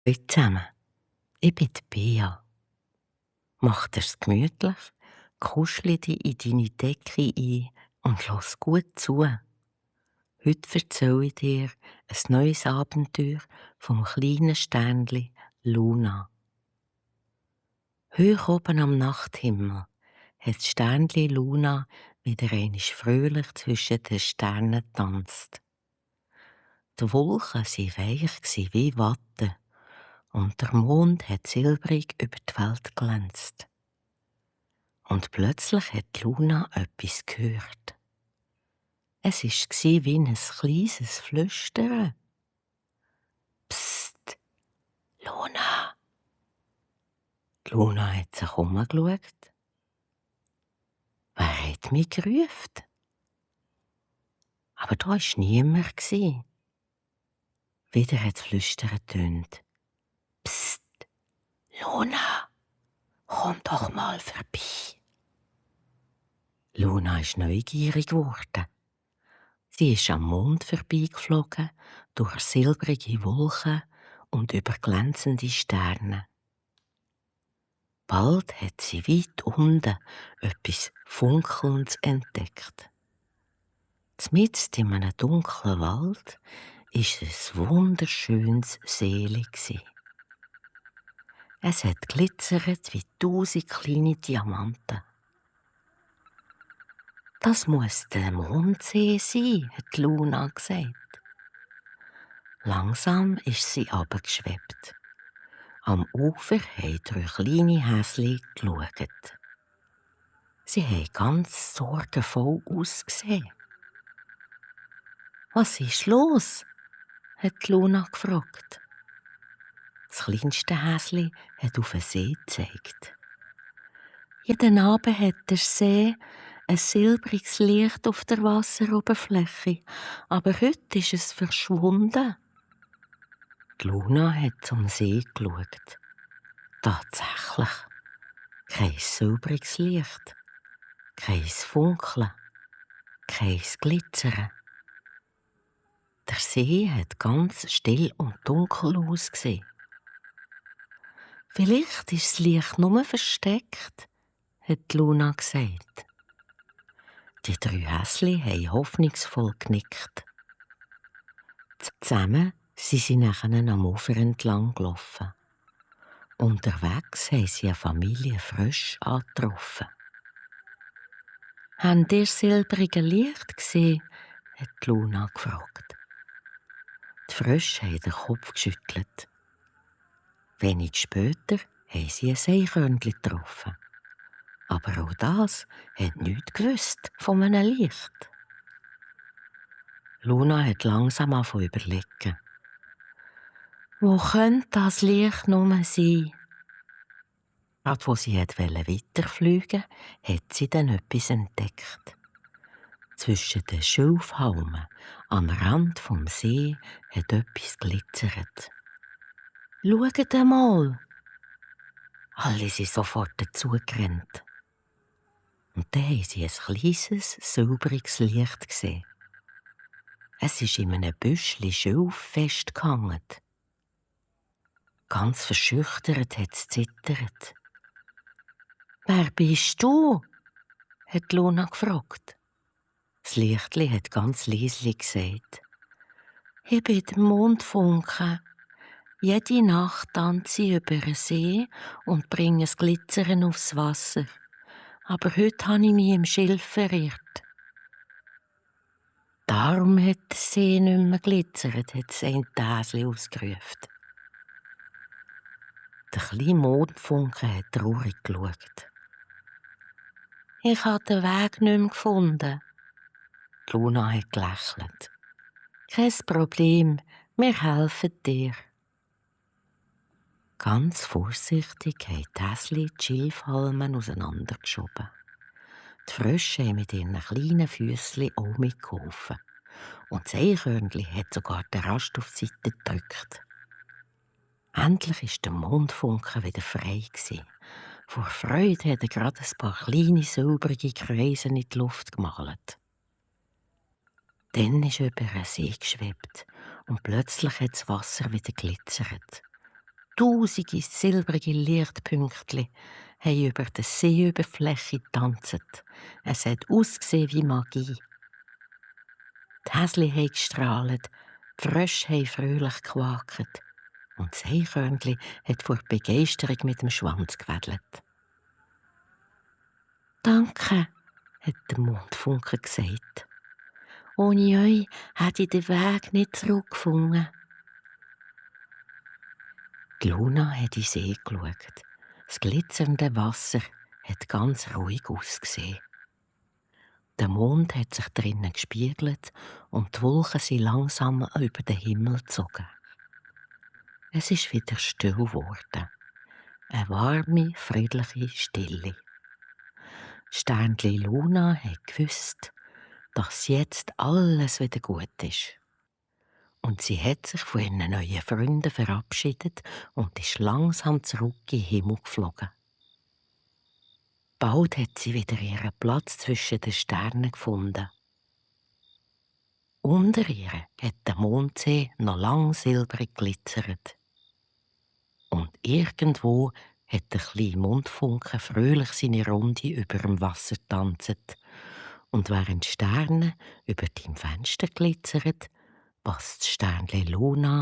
Hallo zusammen, ich bin die Bea. Mach dir's gemütlich, kuschle dich in deine Decke ein und lass gut zu. Heute erzähle ich dir ein neues Abenteuer vom kleinen Sternli Luna. Hoch oben am Nachthimmel hat das Sternli Luna wieder einmal fröhlich zwischen den Sternen getanzt. Die Wolken waren weich wie Watte und der Mond hat silbrig über die Welt glänzt. Und plötzlich hat Luna etwas gehört. Es war wie ein kleines Flüstern. Psst, Luna! Luna hat sich umgeschaut. Wer hat mich gerufen? Aber da war niemand. Wieder hat das Flüstern getönt. Psst, Luna, komm doch mal vorbei. Luna ist neugierig geworden. Sie ist am Mond vorbeigeflogen, durch silbrige Wolken und über glänzende Sterne. Bald hat sie weit unten etwas Funkelndes entdeckt. Mitten in einem dunklen Wald war ein wunderschönes Seeli. Es hat glitzert wie 1000 kleine Diamanten. Das muss der Mondsee sein, hat Luna gesagt. Langsam ist sie abgeschwebt. Am Ufer haben 3 kleine Häschen geschaut. Sie haben ganz sorgenvoll ausgesehen. «Was ist los?» hat Luna gefragt. Das kleinste Häschen hat auf den See gezeigt. Jeden Abend hat der See ein silbriges Licht auf der Wasseroberfläche, aber heute ist es verschwunden. Die Luna hat zum See geschaut. Tatsächlich. Kein silbriges Licht, kein Funkeln, kein Glitzern. Der See hat ganz still und dunkel ausgesehen. Vielleicht ist das Licht nur versteckt, hat Luna gesagt. Die 3 Häschen haben hoffnungsvoll genickt. Zusammen sind sie nachher am Ufer entlang gelaufen. Unterwegs haben sie eine Familie Frösche angetroffen. «Habt ihr silbrige Licht gesehen?» hat Luna gefragt. Die Frösche haben den Kopf geschüttelt. Wenig später haben sie ein Eichhörnchen getroffen. Aber auch das hat nichts gewusst von einem Licht. Luna hat langsam angefangen zu überlegen. Wo könnte das Licht nur sein? Gerade wo sie weiterfliegen wollte, hat sie dann etwas entdeckt. Zwischen den Schilfhalmen am Rand vom See hat etwas glitzert. «Schaut einmal!» Alle sind sofort dazugerannt. Und dann haben sie ein kleines, silbriges Licht gesehen. Es ist in einem Büschli Schilf festgehangen. Ganz verschüchtert hat es zittert. «Wer bist du?» hat Luna gefragt. Das Lichtli hat ganz leise gesagt: «Ich bin der Mondfunke. Jede Nacht tanze ich über den See und bringe das Glitzern aufs Wasser. Aber heute habe ich mich im Schilf verirrt.» «Darum hat der See nicht mehr glitzert», hat das eine Häschen ausgerufen. Der kleine Mondfunke hat traurig geschaut. «Ich habe den Weg nicht mehr gefunden.» Luna hat gelächelt. «Kein Problem, wir helfen dir.» Ganz vorsichtig haben die Häschen die Schilfhalmen auseinandergeschoben. Die Frösche haben mit ihren kleinen Füßchen auch mitgeholfen. Und das Eichhörnchen hat sogar den Rast auf die Seite gedrückt. Endlich war der Mondfunke wieder frei. Vor Freude hat er gerade ein paar kleine silbrige Kreise in die Luft gemalt. Dann ist er über einen See geschwebt und plötzlich hat das Wasser wieder glitzert. Tausende silbrige Lichtpünktchen haben über der Seeoberfläche getanzt. Es hat ausgesehen wie Magie. Die Häsli haben gestrahlt, die Frösche haben fröhlich gequakt und das Eichhörnchen hat vor Begeisterung mit dem Schwanz gewedelt. «Danke», hat der Mondfunke gesagt. «Ohne euch hätte ich den Weg nicht zurückgefunden.» Die Luna hat in den See geschaut. Das glitzernde Wasser hat ganz ruhig ausgesehen. Der Mond hat sich drinnen gespiegelt und die Wolken sind langsam über den Himmel gezogen. Es ist wieder still geworden. Eine warme, friedliche Stille. Sternli Luna hat gewusst, dass jetzt alles wieder gut ist. Und sie hat sich von ihren neuen Freunden verabschiedet und ist langsam zurück in den Himmel geflogen. Bald hat sie wieder ihren Platz zwischen den Sternen gefunden. Unter ihr hat der Mondsee noch lang silbrig glitzert. Und irgendwo hat der kleine Mondfunke fröhlich seine Runde über dem Wasser tanzt. Und während die Sterne über deinem Fenster glitzern, passt das Sternli Luna